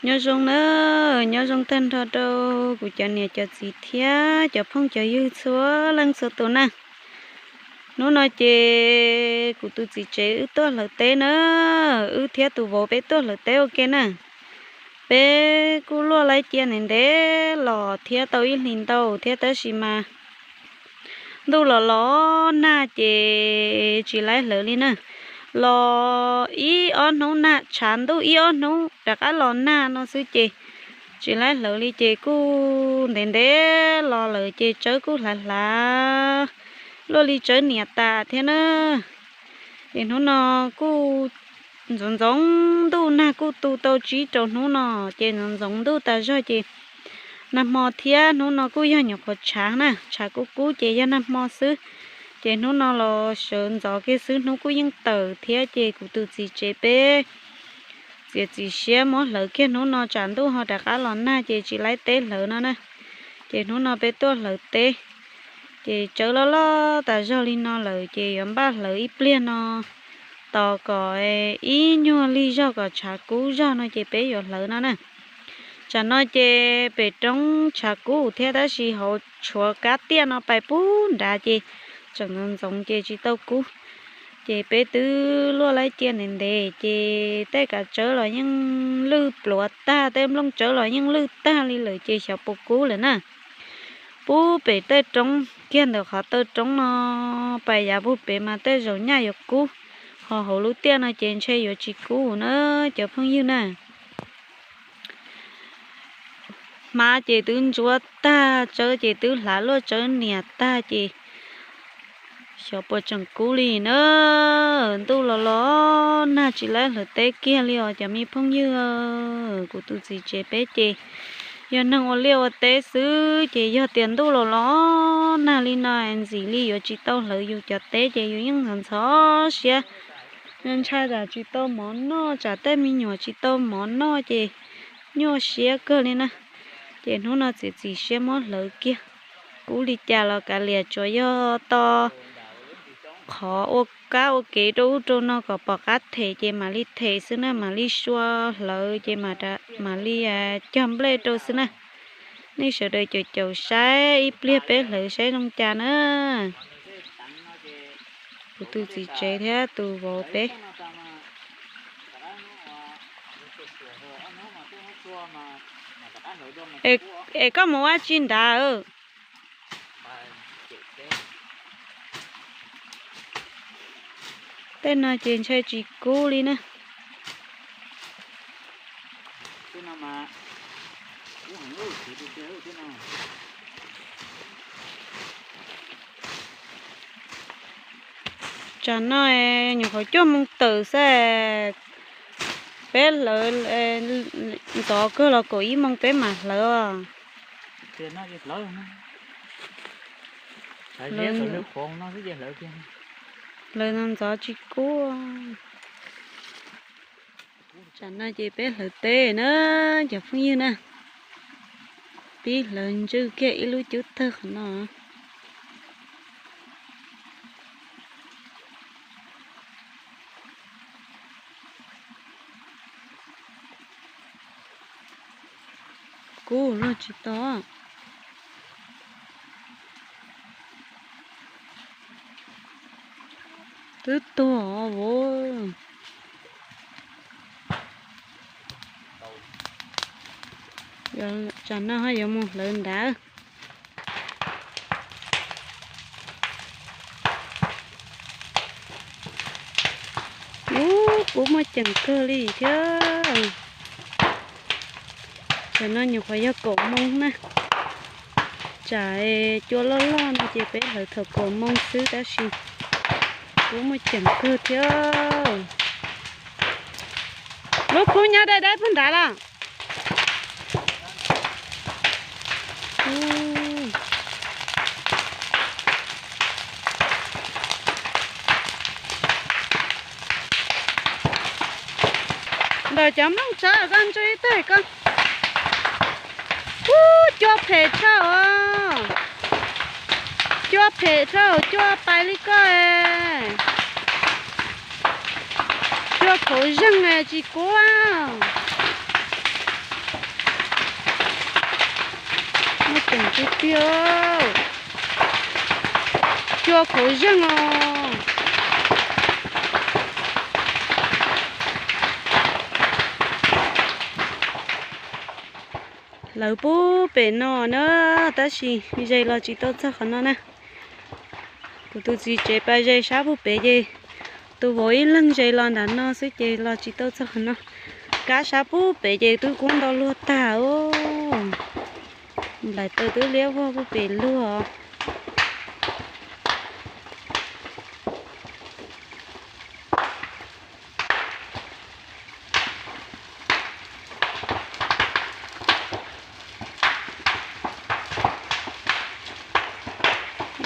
Nyob zoo na, nyob zoo tag nrho rau kuv cov niam cov txiv thiab cov phooj cov ywg txhua leej txhua tus na. Hnub no ces kuv tus txiv tsev wb tuaj hlawv teb na, wb thiab tus vauv peb tuaj hlawv teb ua ke na. Peb kuj luaj laib cia ntev ntev los thiab tau ib hlis ntau thiab tab sis mas ntuj los los nag ces tsis laib hlawv li na. Los ib ob hnub nag, tshav ntuj ib ob hnub rov qab los nag no xwb ces tsis laib hlawv li ces kuj ntev ntev los lawm ces tsawb kuj hlav hlav luaj li tsawb niam tas thiab na. Ces hnub no kuj ntxoov ntxoov ntuj, nag kuj tu tau tsib rau hnub no ces ntxoov ntxoov ntuj tas zog ces nag hmo thiab hnub no kuj yog nyuam qhuav tshav na, tshav kub kub ces yog nag hmo xwb. Ces hnub no los sawv ntxov kiag xwb, hnub kuj yeej tawm thiab ces kuv tus txiv tsev peb txiav txim siab muab hlawv kiag hnub no tsam ntuj ho rov qab los nag ces tsis laib teb hlawv no na. Ces hnub no peb tuaj hlawv teb, ces tsawb loj loj tas zog li no lawm ces yuav npaj hlawv ib pliag no tos kom ib nyuag lig zog kom tshav kub zog no ces peb yuav hlawv no na. Tsam no ces pem roob tshav kub thiab tab sis hauv tshuav kab tiaj no pais pub nrad ces tseem ntxoov ntxoov ces tsis tau kub. Ces peb twb luaj laib cia ntev ntev ces tej kav tsawb los yeej lwj pluav tag, tej nplooj tsawb los yeej lwj tag li lawm ces xyov puas kub lawm na. Pub pem tej roob kiag ntawm qhov taw roob no pais yav puag pem mas tej zaum nyaj yuav kub, ho hauv lub tiaj no ces ntshe yuav tsis kub na cov phooj ywg na. Hmab ces twb ntsuab tag, tsawb ces twb hlav luaj tsawb niam tag ces xyov puas tseem kub li na. Ntuj los los nag tsis laib hlawv teb kiag li os cov me phooj ywg. Kuv tus txiv tsev peb ces yog neeg ua liaj ua teb xwb ces yog tias ntuj los los nag li no ntxim li yuav tsis tau hlawv yus cov teb ces yus yeej ntxhov ntxhov siab, ntshai tsam tsis tau mov noj, tsam tej me nyuam tsis tau mov noj ces nyuaj siab kawg li na. Ces hnub no txiav txim siab muab hlawv kiag, kub li cas los kav liam, tsuas yog to qhov ua kab ua kev rau ub rau no kom pom qab them ces mam li them xwb na, mam li sua hlawv ces mam li cog nplej rau xwb na. Nej sawv daws caum caum saib ib pliag peb hlawv saib zoo cas na. Kuv tus txiv tsev thiab tus vauv peb. Es koj mus ua tsi nrad? Tej no ces ntshai tsis kub li na. Tsam no nyuam qhuav cuaj moo tawm xwb, peb hlawv ntxov kawg los kaum ib moo peb mam hlawv. Hlawv ntxov tsis kub. Tsam no ces peb hlawv teb na cov phooj ywg na, pib hlawv ntswj kiag ib lub cub tawg qhov no. Kub luaj tsis tau. Twb tuag os. Tsam no ho yuav mus hlawv nrad. Ub, kub muaj ceem kawg li thiab. Tsam no nyuam qhuav yog kaum moo na. Tsam cua loj loj no ces peb hlawv thaum kaum moo xwb tab sis kub muaj ceem kawg thiab. Lub kub nyob dai dai puag nrad los? Ntawm cov nplooj tsawb koj ntswj tag koj. Ub, cua phem tshaj os. Cua phem tshaj, cua pais li koj. Cua khuav zeeg tsis kub. Tiag, cua khuav zeeg os. Lawv pub pem no na, tab sis ze los tsis tau txog qhov no na. Kuv tus txiv tsev pais ze sab pub pem ces tus vauv ib leeg ze los nram no xwb ces los tsis tau txog qhov no. Kab sab pub pem ces twb kub nto luag tag os. Nplaim taws twb liab vog pub pem luag.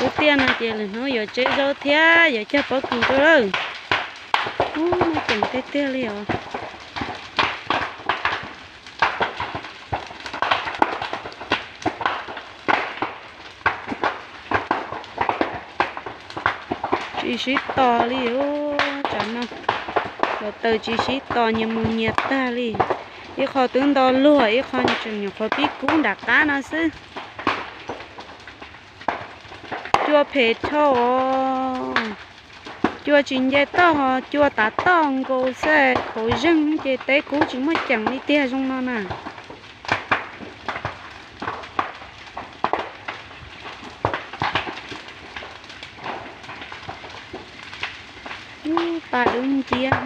Lub tiaj no ces lwm hnub yuav tseb zaub thiab yuav cog pob kws rau lawm. Ub, muaj ceem tiag tiag li os. Tsis sib tos li os, tsam no los taws tsis sib tos, nyias mus nyias tag li. Ib qho twb nto luag, ib qho tseem nyuam qhuav pib kub nram qab no xwb. Cua phem dhau os. Cua tsis nce toj, cua tav toj nkaus xwb, khuav zeeg ces teb kub tsis muaj ceem li tiag zoo no na. Ub, pa dub nciab.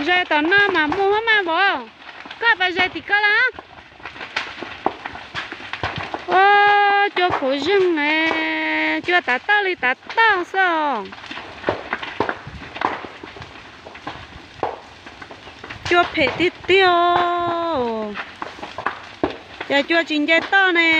Ze tom no mas muaj hab mas vauv, koj pais ze tim koj lawm. Ua, cua khuav zeeg, cua tav toj li tav toj xwb os. Cua phem tiag tiag, cas cua tsis nce toj ne.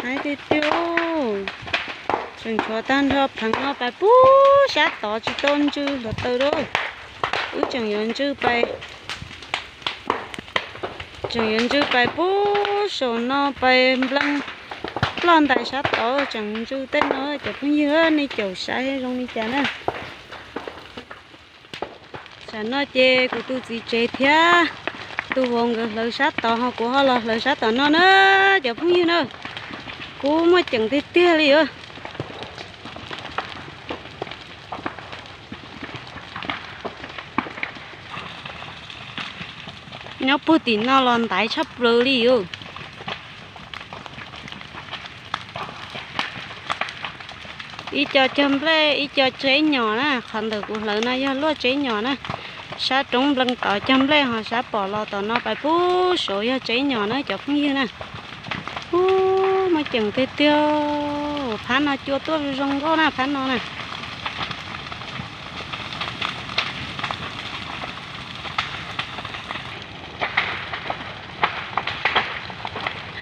Haib tiag tiag, tseem tshuav tag nrho pheev no pais puag sab tod tsis tau ntsw hluav taws lawm. Wb tseem yuav ntsw pais, tseem yuav ntsw pais puag saum no pais nplees ploj ntais sab tod, tseem ntsw tej no cov phooj ywg, nej caum saib zoo li cas na. Tam no ces kuv tus txiv tsev thiab tus vauv nkawd hlawv sab tod ho kuv ho los hlawv sab tom no na cov phooj ywg na. Kub muaj ceem tiag tiag li os. Nyob puag tim no los ntaiv tshaj plaws li os. Ib co cog nplej, ib co tseb nyom na, qhov ntawm kuv hlawv no yog luaj tseb nyom na. Sab roob nplees tod cog nplej ho sab pom los tom no pais puag saud yog tseb nyom na cov phooj ywg na. Ub, muaj ceem tiag tiag, phab no cua tuaj zoo nkauj na phab no na.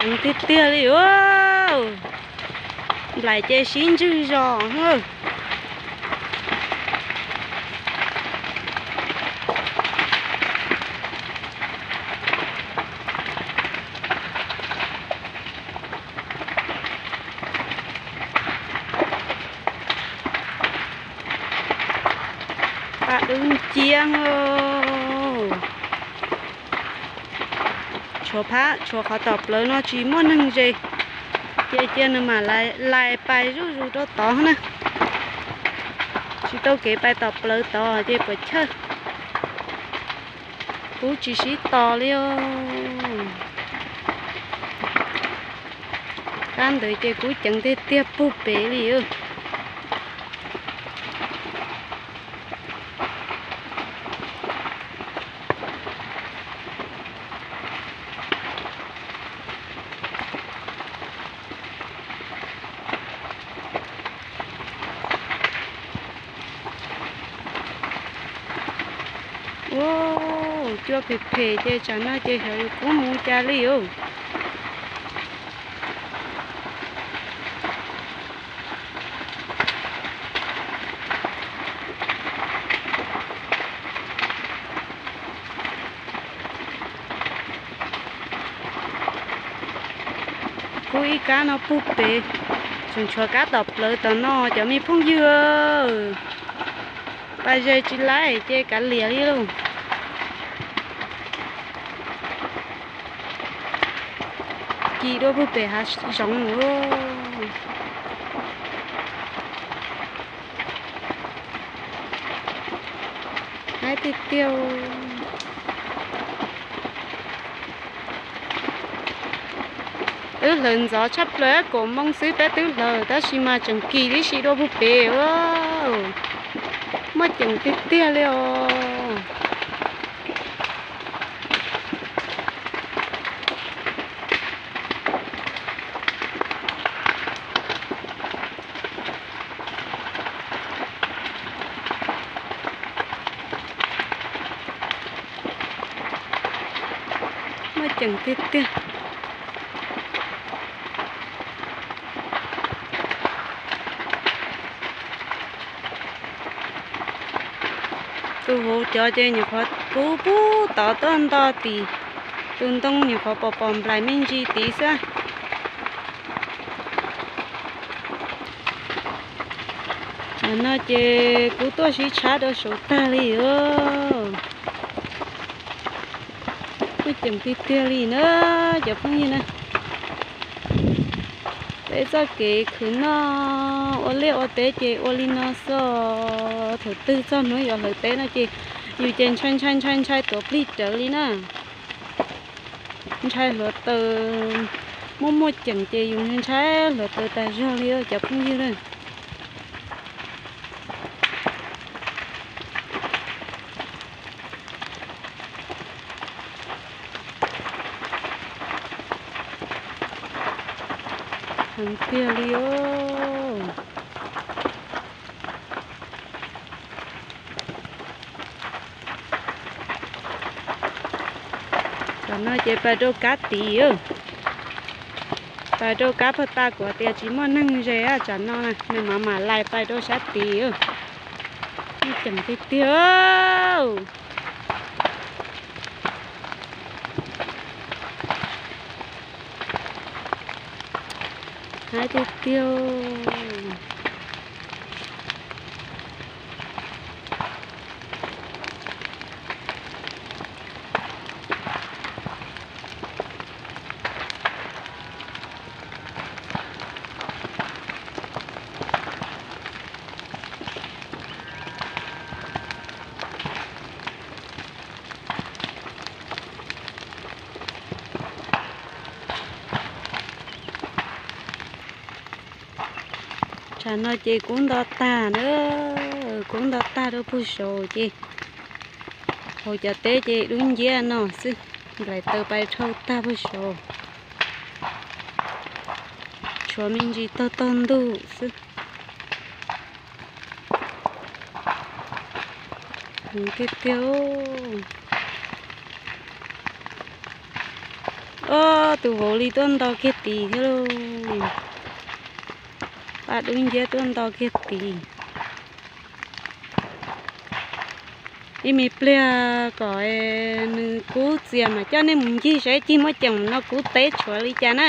Heev tiag tiag li os. Nplaim ces sib ntswg zos. Paj dub nciab, tshuav phab tshuav qhov tom plawv no tsis muaj neeg ze, ces cia nws mam lais pais zuj zus rau tod na. Tsis tau kev pais tom plawv tod ces puas chawj. Kub tsis sib tos li os. Kab ntawd ces kub ceev tiag tiag puag pem li. Cua phem phem ces tsam no ces xyov yus kub mus cas li os. Kub ib kab no puag pem, tseem tshuav kab tom plawv tom no cov me phooj ywg. Pas ze tsis laib ces kav liam li lauj. Ci dua puag pem hav zoov. Haib tiag tiag. Twb hlawv ntxov tshaj plaws, kaum moo xwb peb twb hlawv, tab sis mas tseem kis tib si dua puag pem. Muaj ceem tiag tiag li os. Muaj ceem tiag tiag. Tus vauv cov ces nyuam qhuav kub puag tod tuaj nto tim tus ntoo, nyuam qhuav pom pom nplaim me ntsis tid xwb. Tam no ces kub tuaj sib tshab rau saud tag li os. Muaj ceem tiag tiag li na cov phooj ywg na. Peb txoj kev khwv noj ua liaj ua teb ces ua li no xwb. Thaum twg txog hnub yuav hlawv teb no ces yus ces ntshai ntshai ntshai ntshai tuav plig rawv li na. Ntshai hluav taws, muaj muaj ceem ces yus ntshai hluav taws tas zog li cov phooj ywg na. Heev tiag li os. Tam no ces pais rau kab tid, pais rau kab puag ta, kuv tias tsis muaj neeg ze, tsam no nws mam mam lais pais rau sab tid. Muaj ceem tiag tiag. Haib tiag tiag. Tsam no ces kub nto tag na, kub nto tag rau puag saud ces hauv cov teb ces dub nciab no xwb, nplaim taws pais dhau tag puag saud, tshuav me ntsis taug taug ntug xwb. Tiag tiag. Ob tug vauv li tuaj nto kiag tid thiab lauj. Paj dub nciab tuaj nto kiag tid. Ib me pliag kom nws kub txias mas coj nej mus ncig saib cig muaj ceem no kub teb tshuav li cas na.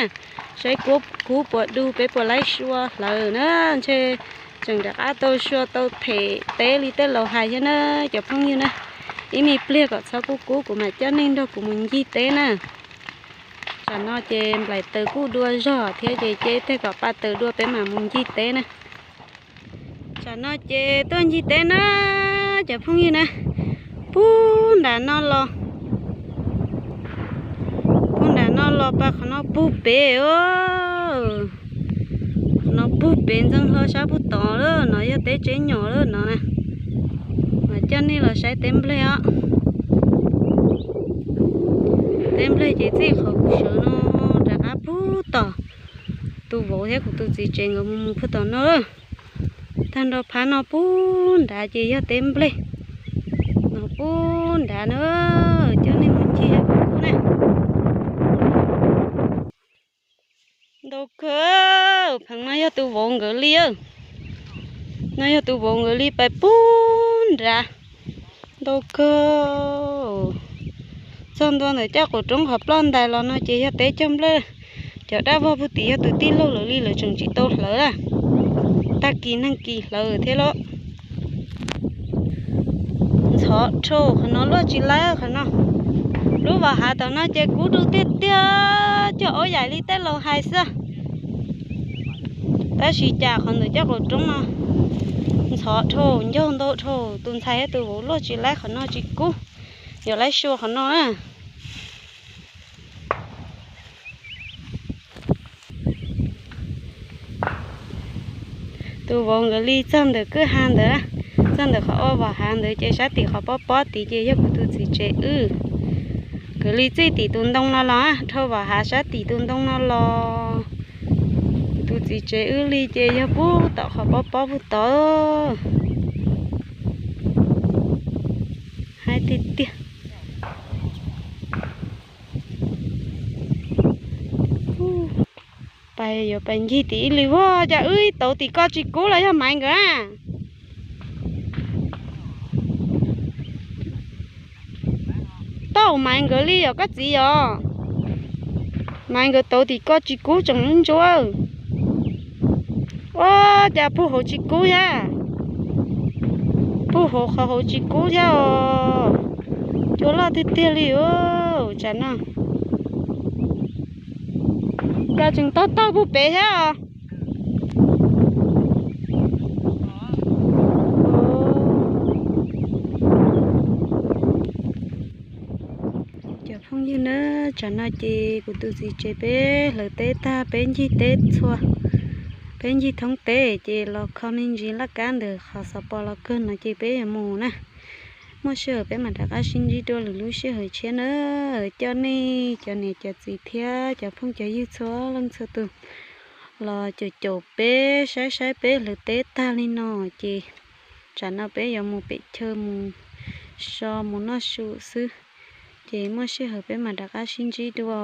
Saib kub puas du, peb puas laib sua hlawv na. Ntshe tseem rov qab tau sua tau them teb li tej laus hais thiab na cov phooj ywg na. Ib me pliag kom txhob kub kub kuv mam coj nej nrog kuv mus ncig teb na. Tsam no ces nplaim taws kuj dua zog thiab ces cia tej kom paj taws dua peb mam mus ncig teb na. Tsam no ces tuaj ncig teb na cov phooj ywg na. Puag nram no los, puag nram no los paj qhov no puag pem os. Qhov no puag pem ntxeev hlo sab puag tod lawm, no yog teb tsev nyom lawm no na. Mas coj nej los saib teb nplej os. Teb nplej ces txij qhov kuv sawv no rov qab puag tom tus vauv thiab kuv tus txiv tsev nkawd mus mus puag tom no. Tag nrho phab no puag nrad ces yog teb nplej. No puag nrad na, coj nej mus ncig pem kub na. Ntau kawg, pheem no yog tus vauv nkawd li, no yog tus vauv nkawd li pais pub nrad. Ntau kawg, txog ntua ntawm caj qaum roob qhov ploj ntais los no ces yog teb cog nplej. Cov dab vog puag tim yog tus tij laug lawv li, lawv tseem tsis tau hlawv na. Tag kis nag kis hlawv thiab los. Ntxhov dhau, qhov no luaj tsis laib qhov no. Lub vas hav tom no ces kub du tiag tiag, cog aub yaim li tej laus hais xwb. Tab sis cas qhov ntawm caj qaum roob no ntxhov dhau, ncauj ntau dhau, tus ntxhais thiab tus vauv luaj tsis laib qhov no tsis kub, yuav laib sua qhov no na. Tus vauv nkawd li txog ntawm kwj ha ntawd, txog ntawm qhov ua vas hav ntawd ces sab tim qhov pob pob tid ces yog kuv tus txiv tsev wb. Nkawd li txij tim tus ntoo no los, dhau vas hav sab tim tus ntoo no los. Kuv tus txiv tsev wb li ces yog pub tom qhov pob pob puag tod. Haib tiag tiag. Pais yuav pais ncig tim ib li vog, cas wb tauv tim ko tsis kub los yog Maiv nkawd na? Tau Maiv nkawd li yom koj txiv yom? Maiv nkawd tauv tim ko tsis kub tseem ntsuab. Ua cas puag hauv tsis kub thiab? Puag hauv qhov hauv tsis kub thiab os. Cua loj tiag tiag li os tsam no. Cas tseem tau taug puag pem thiab os. Cov phooj ywg na, tsam no ces kuv tus txiv tsev peb hlawv teb tag, peb ncig teb txhua, peb ncig thoob teb ces los kho me ntsis laj kab ntawm qhov xov pos los kawg no ces peb yuav mus na. Muaj sij hawm peb mam rov qab sib ntsib dua lwm lub sij hawm tshiab na. Coj nej cov niam cov txiv thiab cov phooj cov ywg txhua leej txhua tus los caum caum peb, saib saib peb hlawv teb tag li no ces tsam no peb yuav mus pem chaw mus so mus noj su xwb. Ces muaj sij hawm peb mam rov qab sib ntsib dua.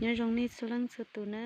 Nyob zoo nej txhua leej txhua tus na.